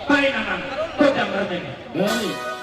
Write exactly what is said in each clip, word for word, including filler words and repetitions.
Baen amang, godang marmeme. Baik.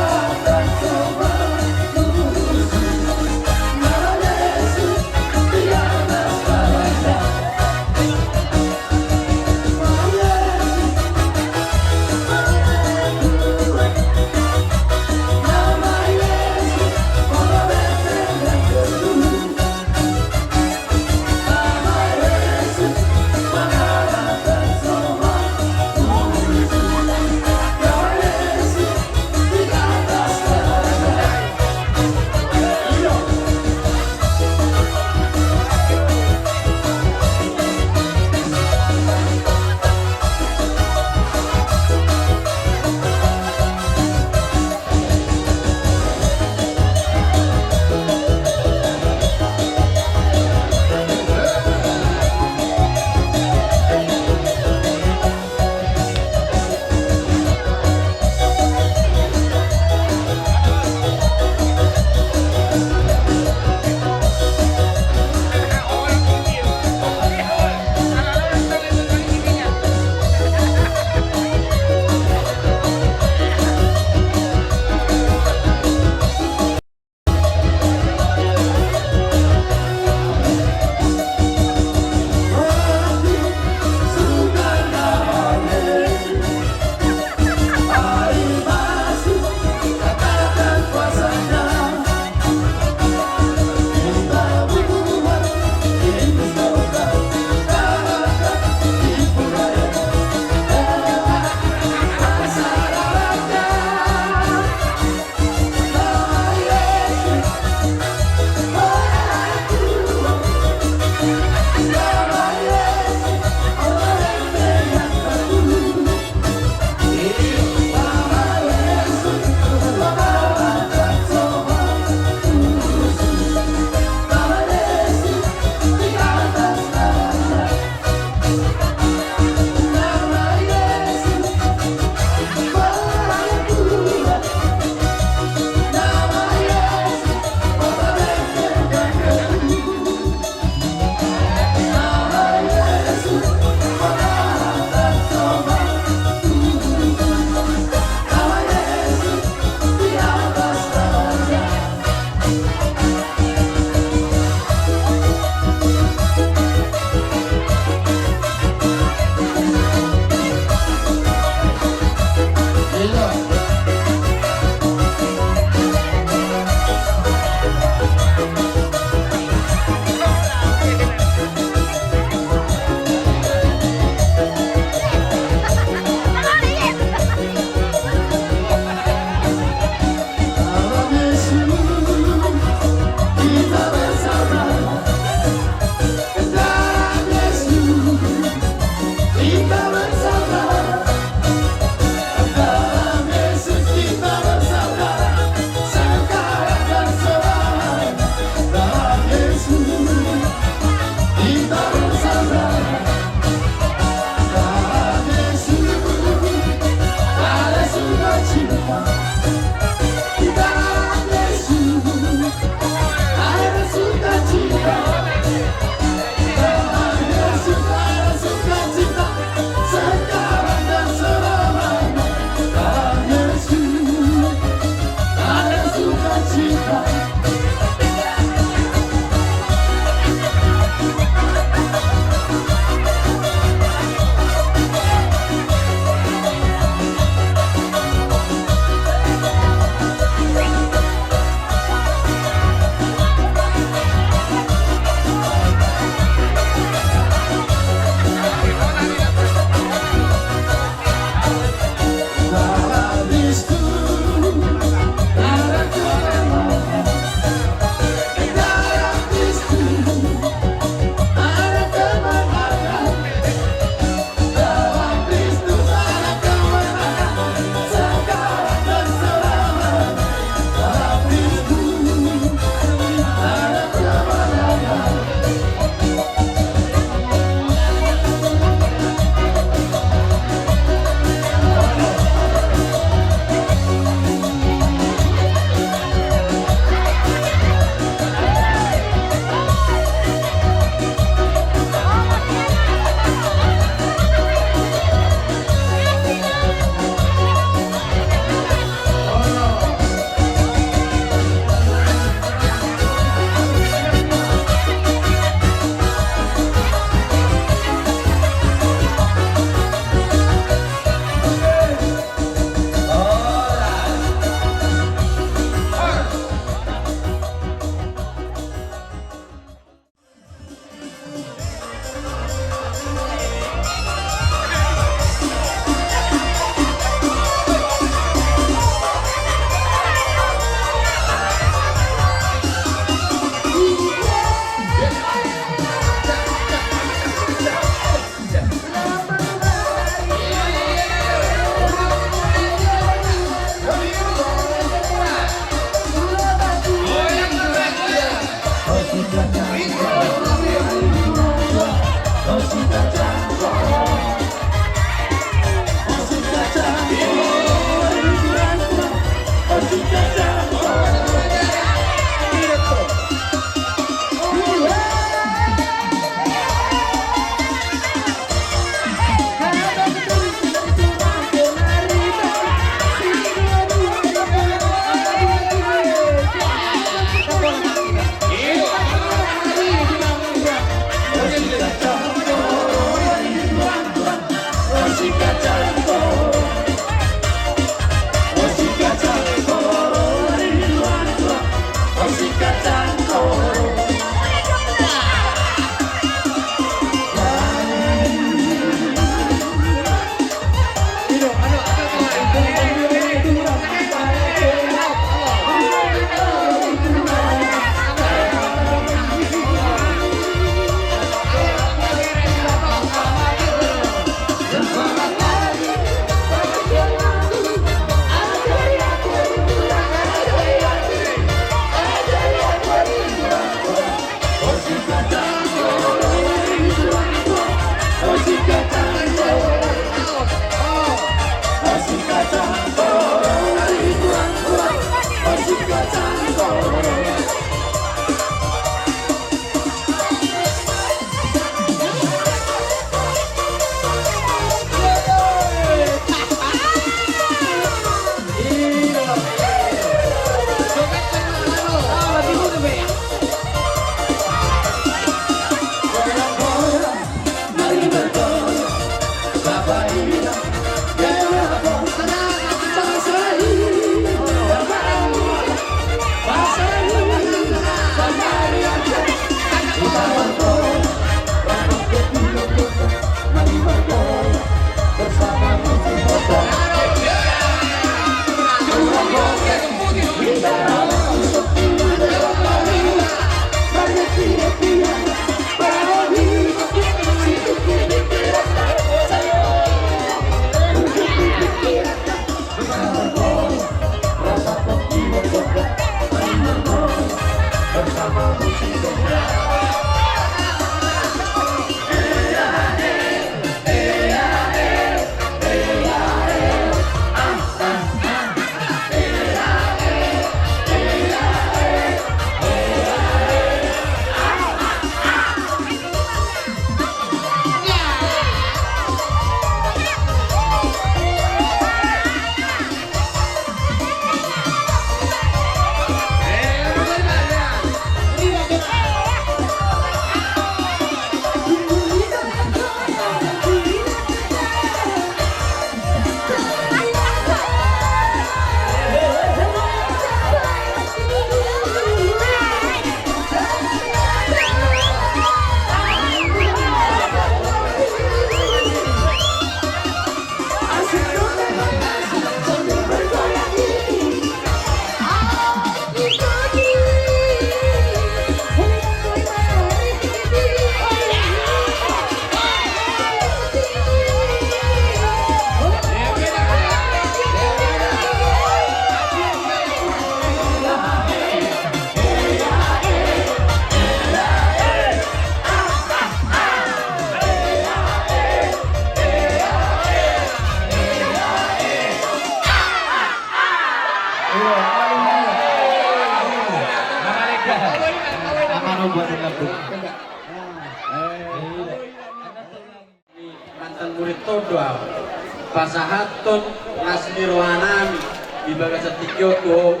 Pasahathon las ni rohanami di bagasan tingki on tu ho,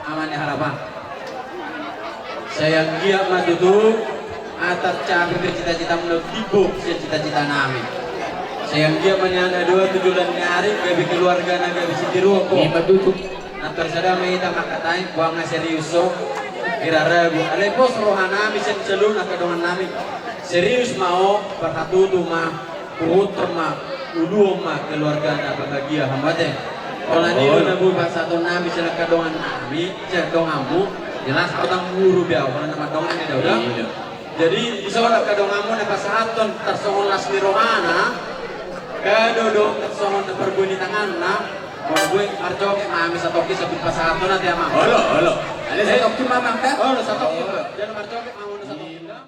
Ama ni Harapan. Sai anggiat ma tutu, ah, tarcapai be cita-citamu na timbul sian cita-citanami. Sai anggiat ma nian na dua tu joloan ni ari gabe keluarga na gabe sitiruon ho. Ima tutu. Nunga tarsada ma hita mangkatai, boha nga serius ho, hira ragu. Alai pos rohanami sian saluhut angka dongannami. Serius ma ho, parhatutu ma, huhut ma, uluhon ma keluarga na bahagia, hamu ate. Holan i do na boi pasahatonnami sian angka dongannami, sian donganmu, jelas ahu ndang muru be ahu, holan na mandongan ni da uda. Iya. Jadi, dison angka donganmu na pasahathon tarsongon las ni rohana, kado do tarsongon na parbue ni tanganna, molo boi marjoget ma hami satongkin sambil pasahathon ate, Amang. Olo, olo. Alai satongkin ma, Amang, da? Olo, satongkin ma. Jala marjoget ma hamu na satongkin, da?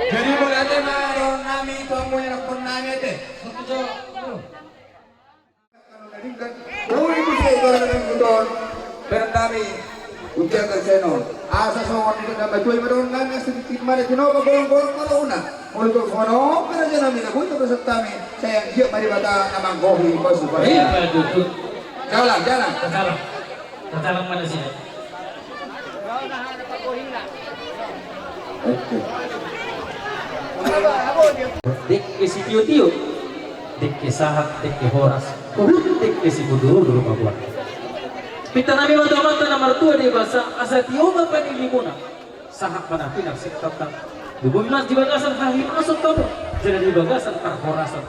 Jadi, mauliate ma dohononnami tu hamu anakkonnami ate. Oi, muse, ito, ito, ito. Berendami. Ujakan seno. Asa songon i na matua i ma dohononnami, asa titik ma na tinopa golong-golong ma dohononna. Molo tong songon on ma rajanami na boi tapasahat hami, sai anggiat ma Debata na manggohi pasu-pasu. Iya, betul. Jalan, jalan. Jalan. Tatalang ma nasida. Oke. Dengke sitio-tio, dengke sahat, dengke horas, huhut dengke simudur-udur ma goarna. Pintanami ma tu Amanta na martua Debata, asa tio ma pangidoanmuna. Sahat ma na pinarsinta, di bumi mas di bagasan hahipason hamu, jala di bagasan parhorasan.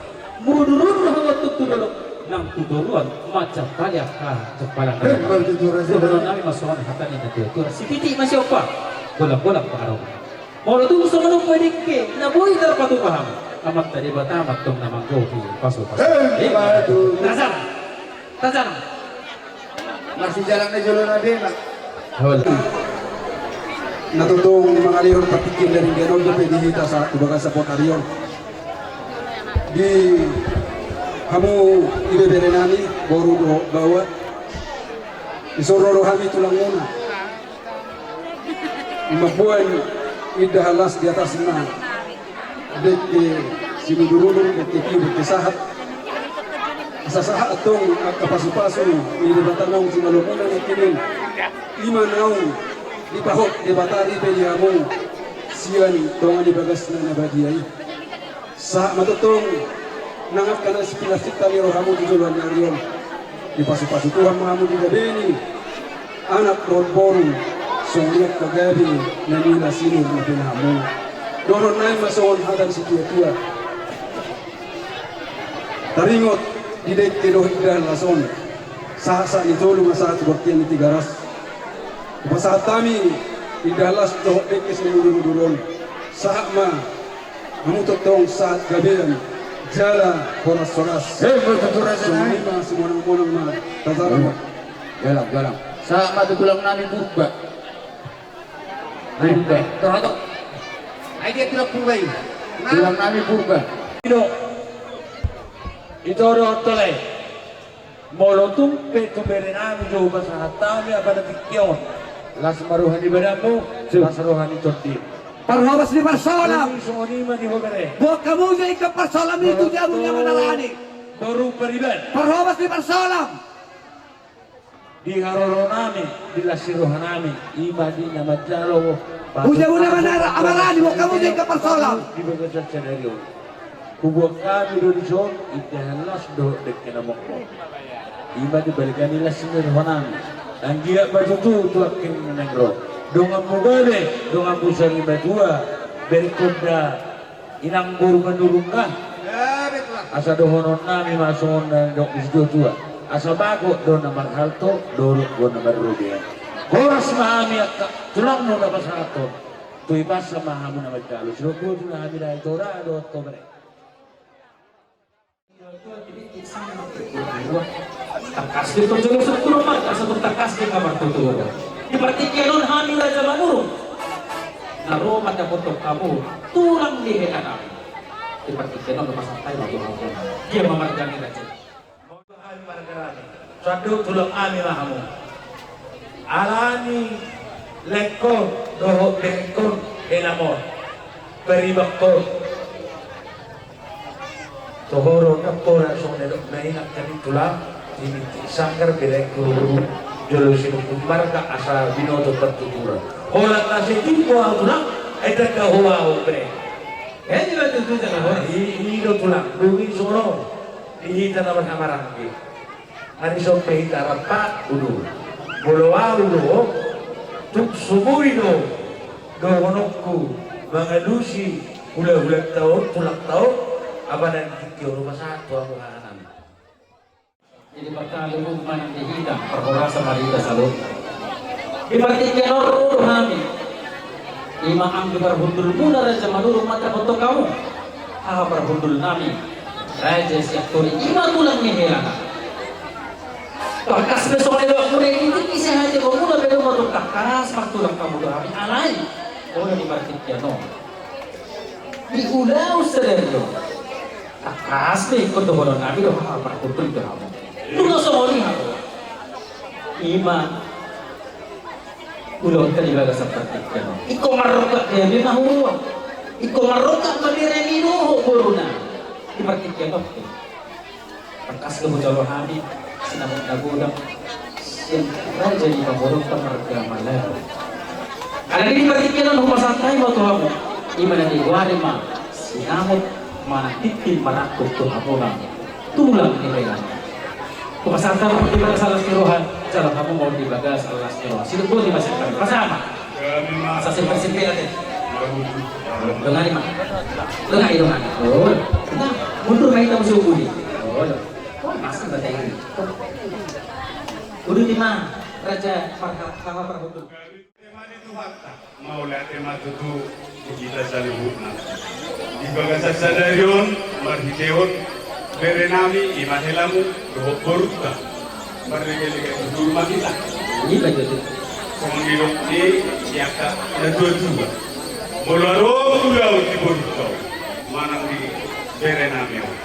Mudur-udur hamu tu dolok, nang tu toruan, mansai paliak hajampalan. Eh, baru tu toruan. Dohononnami ma songon hata ni natua-tua, sititi ma siompa, golang-golang pangarahutna. Molo tung songon on pe dengke na boi tarpatupa hamu, Amanta Debata ma antong na manggohi pasu-pasu. Eh, baru. Tajalang. Tajalang. Marsijalang na jolo na be ma. Hola. Na tongtong mangalehon partingkian na denggan on dope di hita sahat tu bagasan sahat ari on. Di hamu ibeberenami, boru dohot baoa. Dison ro do hami tulangmuna. Mamboan indahan las di atasna dengke simudur-udur, dengke tio, dengke sahat. Asa sahat antong angka pasu-pasu ni Debata naung jinalomuna nangkin on. I ma naung dipahot Debata dope di hamu sian tonga ni bagasna na badia i. Sahat ma tongtong nang angka na pinarsinta ni rohamu tu joloan ni ari on. Dipasu-pasu Tuhan ma hamu di gabe ni anak dohot boru, songon i angka gabe na nilehon sinur ni rohamuna. Dohononnami ma songon hata ni situa-tua. Taringot di dengke dohot indahan las on, sahat-sahat ni tolu ma sahat tu bontean ni Tigaras. Pasahat hami indahan las dohot dengke simudur-mudur on. Sahat ma hamu tongtong sahat gabean jala horas-horas. Eh, betul, Raja. Songon i ma, simonang-monang ma. Tasaram. Galang, galang. Sahat ma tu tulang nami Purba. Purba. Toroto. Ai dia tulang Purba i. Tulang nami Purba. Ito. Ito do tole. Molo tung pe tu bere nami do pasahat hami apala tingki on. Las ma roha ni badanmu, las roha ni tondim. Parhobas ni parsaolam. Songon i ma di ho bere. Boan hamu jo ingkon parsaolam i tu jabu ni Ama na roha ni. Boru Pariban. Parhobas ni parsaolam. Di haroro nami, di las ni roha nami, i ma di na manjalo. Tu jabu ni Ama na roha ni, boan hamu jo ingkon parsaolam. Di bagasan sadari on. Hubuat hami do dison indahan las dohot dengke na mokmok. I ma di balga ni las ni roha nami. Anggiat ma tutu tu angka na naeng ro. Donganmu gabe, donganmu sarimatua, berengkon da inang boru Manurung na. Asa dohonon nami ma songon na nidok ni situa-tua. Asa bagot do na marhalto, dolok do na marrobean. Horas ma hami angka tulangmu na pasahathon. Tu i pasa ma hamu na manjalo. Sidok boru na hami da i tora dohot ho bere. Tangkas do tonjolo suturu ma, asa tung tangkas do na martuturu. Di partingkian on hami Raja Manurung na ro mandapothon hamu tulang ni hela nami. Di partingkian on pasahat hami ma tu hamu. Dia ma marga ni raja. Hami marga nami. Sandok tulang hami ma hamu. Alani laengkon dohot berengkon helamon. Paribankon. Toho do na pora songon na nidok na inang hami tulang, di sanggar berengkon jolo sinumpung marga asa binoto partuturan. Holan na setimbo ahu tulang, ai tanda hoa ho bere. Eh, di batu tu tanda hoa. I, i do tulang, dungi songon on. Di hita na marhamaranggi. Ari sompe hita rap udu. Molo ahu do, tuk sumuri do dohononku mangalusi hula-hulanta on, tulangta on, apala di tingki on pasahat tu hamu hahanami. Jadi partalu manang di hita, parhorasan ma di hita saluhutna. Di partingkian on ro do hami. I ma anggi parhundulmuna Raja Manurung mandapothon hamu. Haha parhundul nami Raja Sianturik i ma tulang ni helana. Tangkas pe songon na nidokmuna i, di tingki sahaja molo pe dohot tangkas martulang hamu do hami alai. Molo di partingkian on di ulaon sadari on. Tangkas pe ingkon dohonon nami do haha parhundul do hamu. Nunga songon i hamu. I ma ulaonta di bagasan partingkian on. Ingkon marrongkap gabe ma huroha. Ingkon marrongkap ma berena dohot boruna. Di partingkian on. Tangkas do hujalo hami sinamot na godang sian raja ni pamoruonta marga Malago. Alani di partingkian on hupasahat hami ma tu hamu. I ma na nigoari ma sinamot manang tintin marangkup tu hamuna tulang ni hela. Hupasahat hami di bagasan las ni roha, jalo hamu ma on di bagasan las ni roha. Sidok boti ma sian hami. Pasahat ma. Sasempel-sempel ate. Dongani ma. Dongani, dongani. Oh. Nah, mundur ma hita muse undi. Oh. Oh, masuk bahasa Inggris. Undi ma, Raja Parha-, Parha-, Parhundul. Ate ma di Tuhanta, mauliate ma tutu di hita saluhutna. Di bagasan sadari on, marhitehon bere nami, i ma helamu, dohot borunta. Marlega-lega tutur ma hita. Iya, betul. Songon nidok ni angka na tua-tua. Molo adong ulaon di borunta on, manang di bere nami on,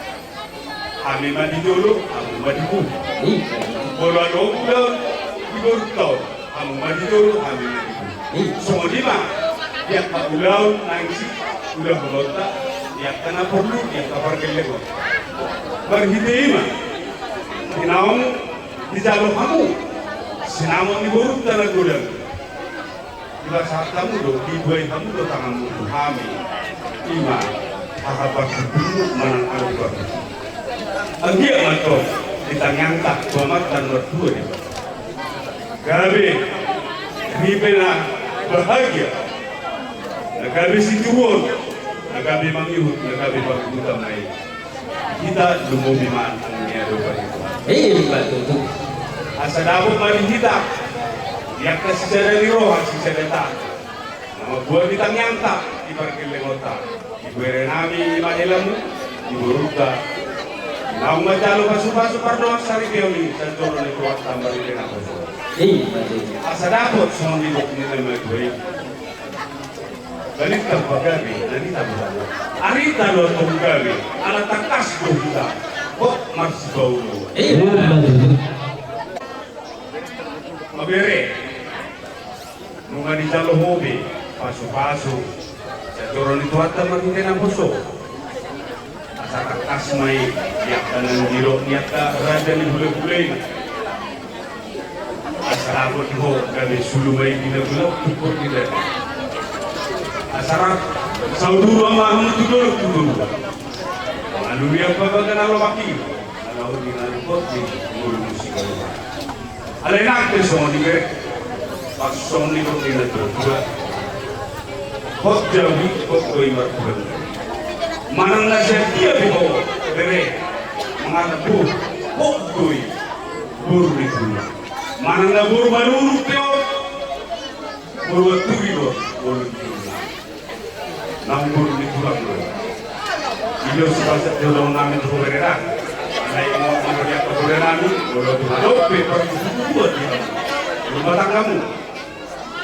hami ma di jolo, hamu ma di pungu. Iya. Molo adong ulaon di borunta on, hamu ma di jolo, hami ma di pungu. Iya. Songon i ma di angka ulaon naeng siulahononta, di angka na porlu, di angka pargellengon. Marhite i ma di naung dijalo hamu sinamot ni borunta na godang. Dipasahat hamu do, dibuhai hamu do tanganmu tu hami. I ma haha parhundulmu manang alu parhundul. Anggiat ma antong di tangiangta tu Amanta na martua Debata. Gabe ripe na bahagia, na gabe situruon, na gabe mangihut, na gabe pangihut ma i. Hita lumobi ma anggia do paribu. Iya, betul, betul. Asa dapot ma di hita Di angka sisada ni roha, sisada tahi. Na mambuat di tangiangta, di pargellengonta, di berenami, di mahelamu, di borunta. Naung manjalo pasupasu pardongansaripeon i, sian joro ni Tuhanta marhite naposo. Asa dapot songon nidok ni na matua i. Balintang pagabe na nitabuhon. Arita do antong gabe, ala tangkas do hita. Hot marsipaulu. Mabere. Nunga dijalo ho be pasupasu sian joro ni Tuhanta marhite naposo. Asa tangkas ma i di angka na nidok ni angka raja ni hulahula i. Asa dapot ho gabe sulu ma i di na golap tungkot ni dada. Asa rap sauduru ama hamu tu dolok tu toruan. Mangalului angka baga na lomak i. Ala uli na lupot di ngolu musik. Alai nang pe songon i be. Pas songon i be na tua. Hot jawi, hot do i marhula. Manang na sian dia pe ho bere. Manang na boru, hot do i boru ni tulang. Manang na boru manuruk pe hot. Boru anturi do, boru ni tulang. Nang boru ni tulang do. Ido sipasahat ni ulaon nami tu ho bere da. Alai molo mangaliat ho bere nami, molo tu hadope parbutuhan di hamu rumah tanggamu.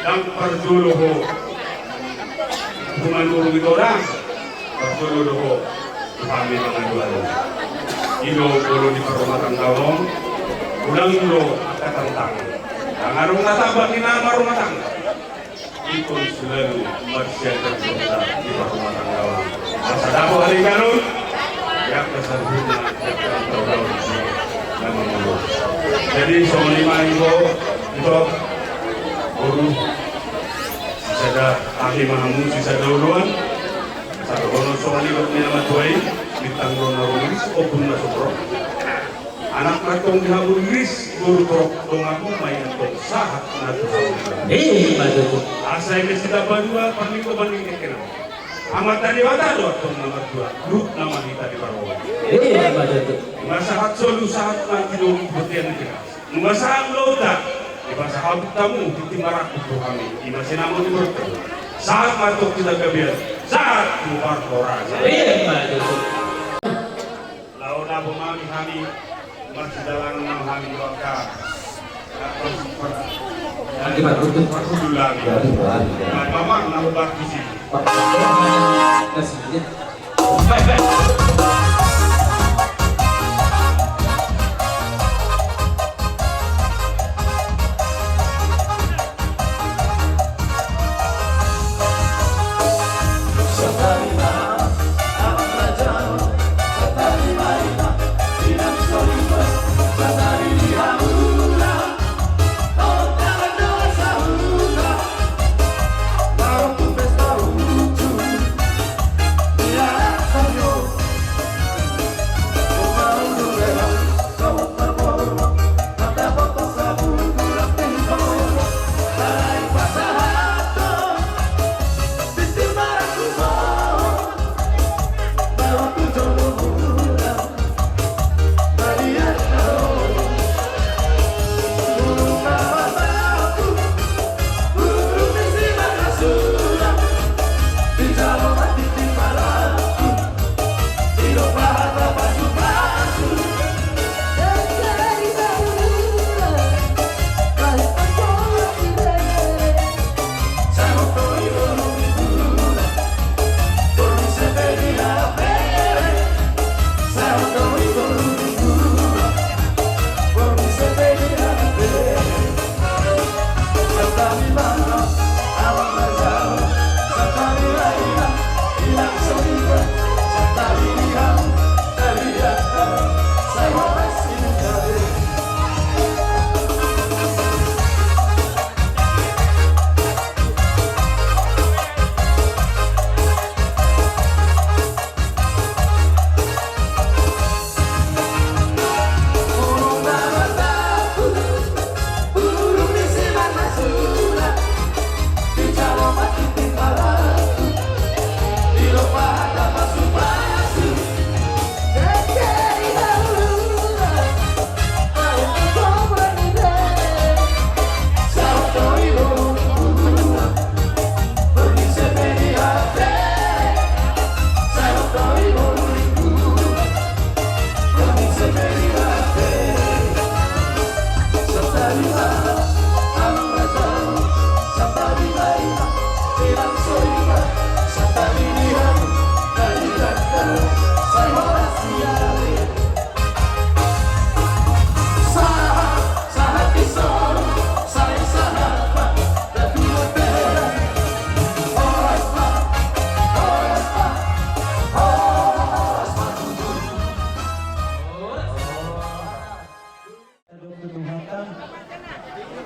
Ndang parjolo ho tu manurung ito da. Parjolo do ho tu hami mangaduan. Ido molo di parrumah tangga on. Unang do angka tantangan. Ndang adong na tamba ni na marrumah tangga. Ingkon selalu marsiajar jolma di parrumah tangga on. Asa dapot halinganon, di angka saluhutna, di angka ulaon na mangolu. Jadi songon i ma i ho, ito, boru, sisada tahi ma hamu, sisada oloan. Asa dohonon songon i dok ni na matua i, bintang do na rumiris, ombun na so ro. Anak na tong di hamu riris, boru torop donganmu ma i antong sahat na tu hamu. Ima tutu. Asa eme sitambatua parlinggoman ni kekenan. Amanta Debata do antong na martua, luhutna ma hita di parorot. Ima tutu. Nunga sahat solu, sahat ma di dongan bontean ni kekenan. Nunga sahat ulaonta, dipasahat hamu tintin marangkup tu hami, ima sinamot ni borunta. Sahat ma antong tu hagabeon, sahat tu parhorasan. Ima tutu. Laho dapot ma hami, marsidalan ma hami tu angka. Angka parhundul. Parhundul lagi. Jadi, jadi. Nah, mamang, nama batu sih. Kasih, ya. Baik, baik.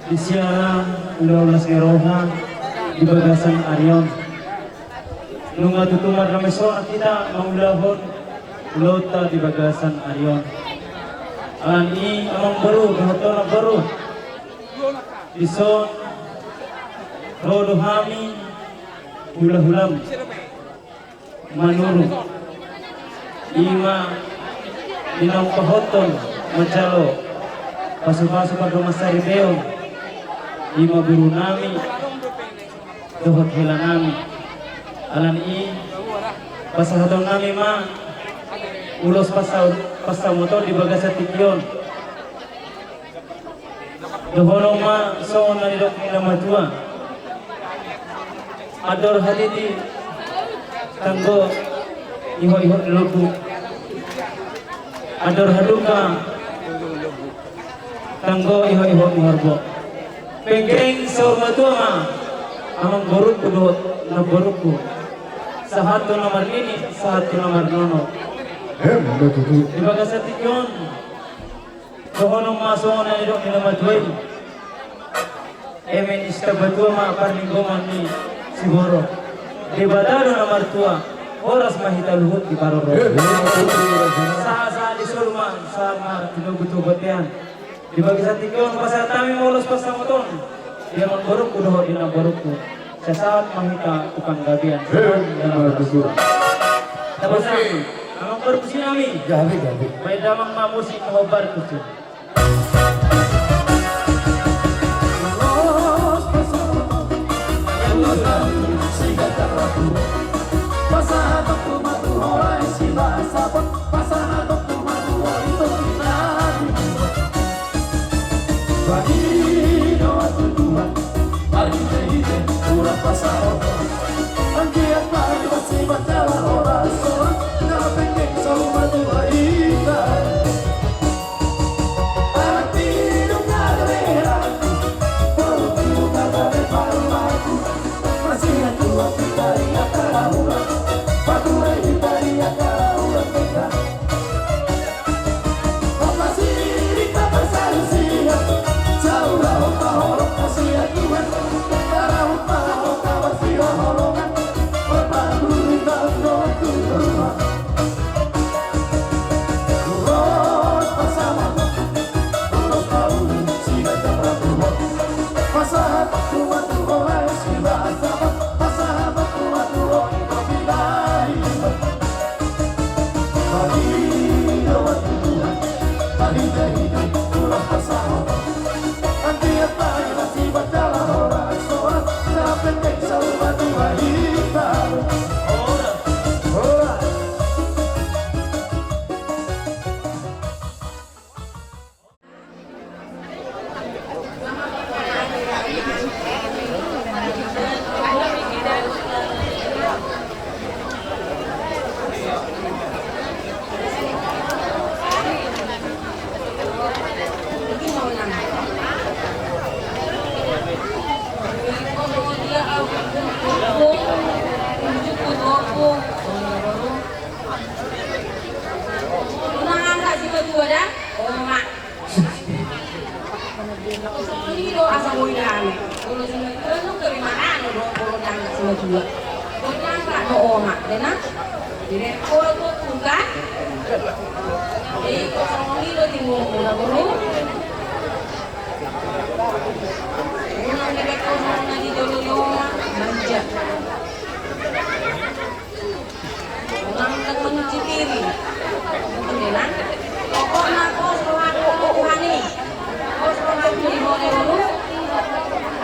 Di siala ulaon las ni roha di bagasan ari on. Nunga tutu marnamesa hita mangulahon ulaonta di bagasan ari on. Alani i amangboru dohot namboru, dison ro do hami hulahulam manurung. I ma di naung pahothon manjalo pasupasu pardongansaripeon, i ma borunami dohot helanami. Alani i pasahatonnami ma ulos pasa-, pasahaton di bagasan tingki on. Dohonon ma songon na nidok ni na matua: Andor hatiti tanggo ihot-ihot ni lombu. Andor haduka tanggo ihot-ihot ni horbo. Penggeng saur matua ma amangborungku dohot namborungku, sahat tu na marnini, sahat tu na marnono. Emma tutu. Di bagasan tingki on, dohonon ma songon na nidok ni na matua i: Eme ni Sitabatua ma parlinggoman ni siborok, Debata do na martua, horas ma hita luhut diparorot. Sahat-sahat ni solu ma, sahat ma di lobi tu bontean. Di bagasan tingki on pasahat hami ma ulos pasahaton di amangborungku dohot di namborungku. Sahat ma hita tu panggabean. Emma tutu. Tapasahat. Amangboru, tusi nami. Gabe, gabe. Baen damang ma musik na hombar tusi. Songon i do asa boi dame. Molo simatua nunga gabe marano do, molo ndang simatua. Molo ndang rap do oma, dena. Jadi, molo tu bukan. Jadi, songon i do tinggal mula boru. Unang gabe songon na di jolo ni oma, manja. Unang mancuci piring. Pokokna pos rohangku Tuhan i. Pos rohangku di mone ulu.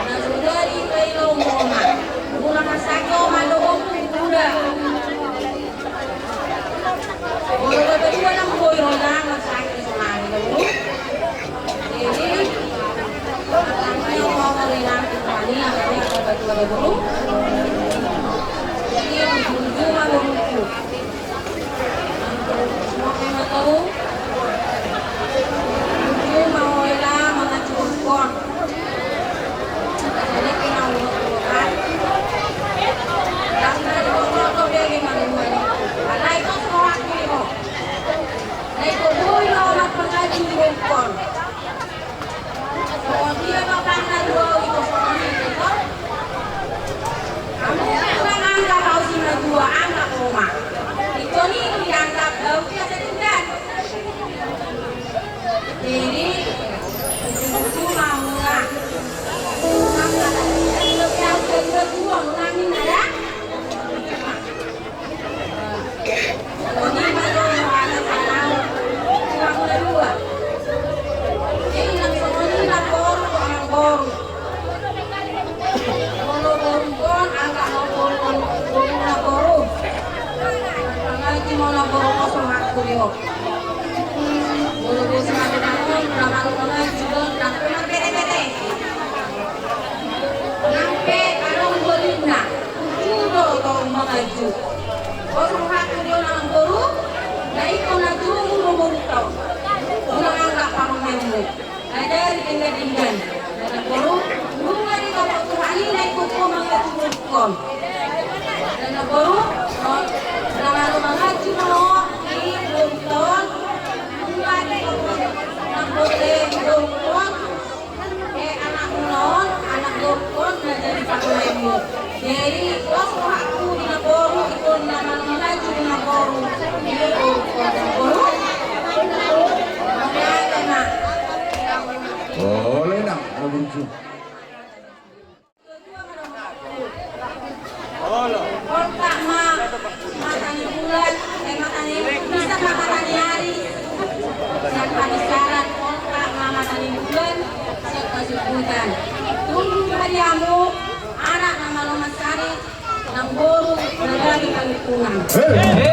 Na so jadi tailo mona. Unang marsangka oma dohot kuda. Molo gabe dua nang boi ro unang marsangka sonari ulu. Alai kos rohangku di ho. Na iko boi ma ho marpangaji di bengkon. Songon dia ma pangan na Oma. Ingkon i dianggap bau biasa juga. Jadi, cuma mula. Sama, tapi lebih harus kedua, mula mina ya. Jadi, kalau ada salah, kurang kedua. Jadi, langsung ini lapor, lapor. Molo boru on, angka na boru on, boru na boru. Mangaji molo boru kosong aku dio. Molo boru na boru on, na boru mangaji do, na boru na bere-bere. Nang pe adong boru na, uju do tong mangaji. Kosong aku dio na boru, na iko na jumur umur tong. Ulang angka parumaenmu. Ajari denggan-denggan. Dana boru, nunga ditompa Tuhan i na ikut ko mangaji boru on. Dana boru, dana boru mangaji boru on, i boru on, nunga ditompa na boru on, eh, anakmu on, anak boru on, na jadi parumaenmu. Jadi, pos rohakku di na boru, ingkon na mangaji di na boru. Di na boru. Boleh, Nang, ada burju. Olo. Olo, ma, mata ni bulan, eh, mata ni, bisa ma mata ni ari. Siap habisaran, olo, ma, mata ni bulan, siap kasumputan. Tunggu hadiahmu, anak na malo mansari, nang boru na gabe pangihuthon. Hei!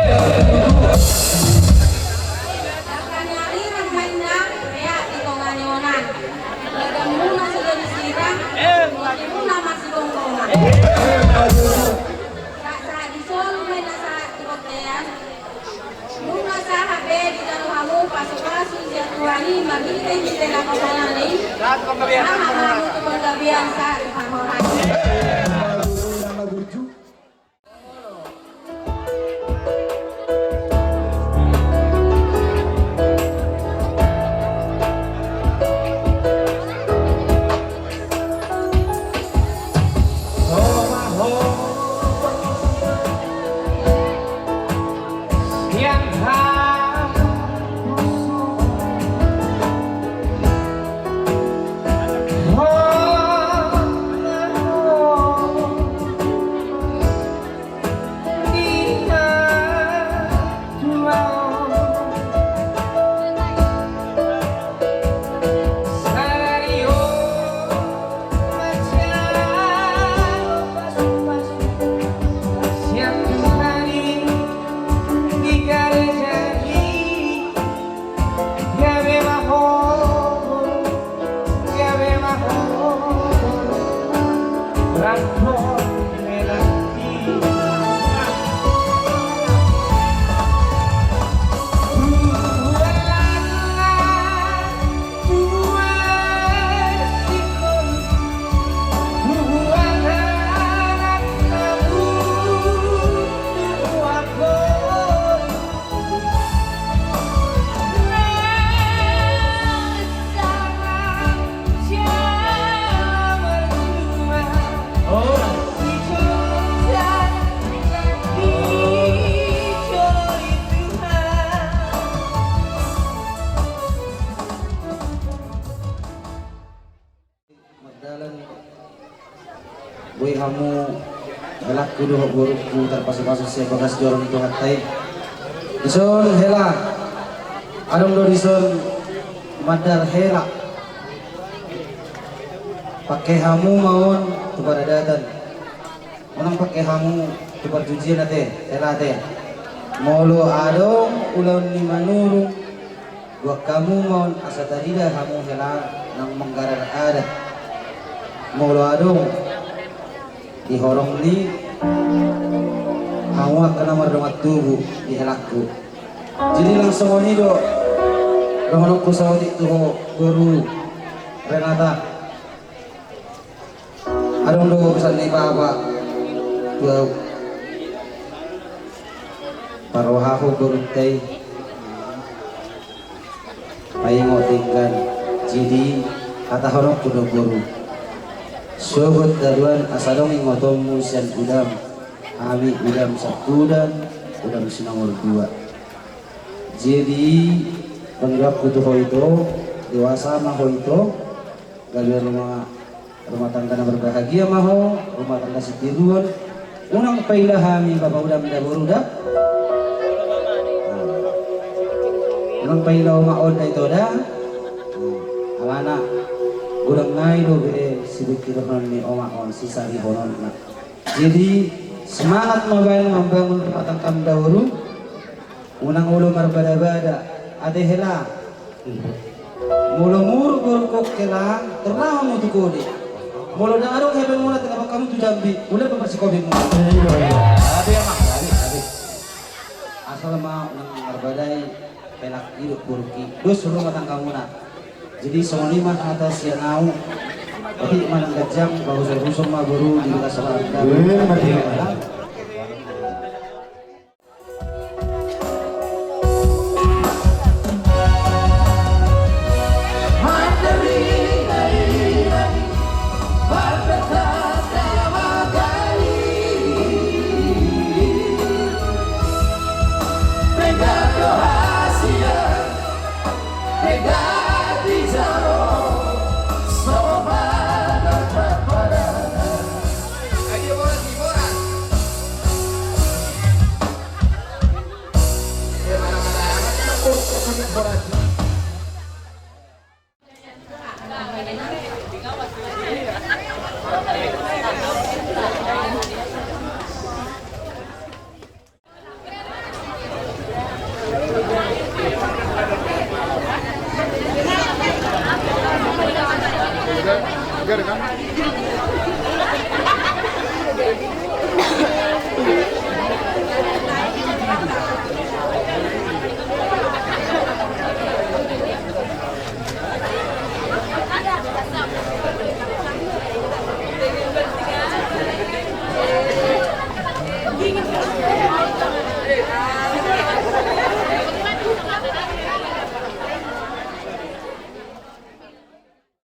Angka ni ariran ma inna, peak di tonga ni onan. Badanmuna so jadi sirang, tubuhmuna marsigomgoman. Sahat-sahat di solu ma inna sahat di bontean. Nunga sahat be dijalo hamu pasupasu sian Tuhan i marhitehite na kosonari. Sahat hamu tu panggabean sahat tu parhorasan. Mardalan, boi hamu helangku dohot borungku tarpasupasu sian bagas joro ni Tuhanta i. Dison hela, adong do dison mandar hela. Pangke hamu ma on tu paradatan. Unang pangke hamu tu parjujian ate, hela ate. Molo adong ulaon ni Manurung, buat hamu ma on asa tarida hamu hela nang manggarar adat. Molo adong di horong ni hamu angka na mardongan tubu di helangku. Jadi langsung on i do dohononku saotik tu ho boru Renata. Adong do pesan ni bapa tu ahu. Parrohahon borunta i. Paingot denggan. Jadi hatahononku do boru. Sogot daruan asa adong ingotonmu sian udam. Hami udam satudan, udam si nomor dua. Jadi, pangidoanku tu ho ito, dewasa ma ho ito, gabe rumah, rumah tangga na berbahagia ma ho, rumah tangga sitiruon. Unang paila hami bapa udam da boru da. Unang paila omak on da ito da. Alana godang nai do be sibuktihonon ni omak on, sisarihononna. Jadi, semangat ma baen mambangun rumah tangga da boru. Unang olo marbada-bada, ate hela. Molo muruk boru kok hela, torang hamu tu kode. Molo dang adong hepeng muna tengah bangkamu tu Jambi, mulai paparsikopi muna. Iya, iya. Tapi emang, tapi, tapi. Asal ma unang marbadai, pelak hidup boruki. Dos rumah tangga muna. Jadi songon i ma hata sian au. Tapi manang ganjang, bahusur-husur ma boru di bagasan. Iya, iya.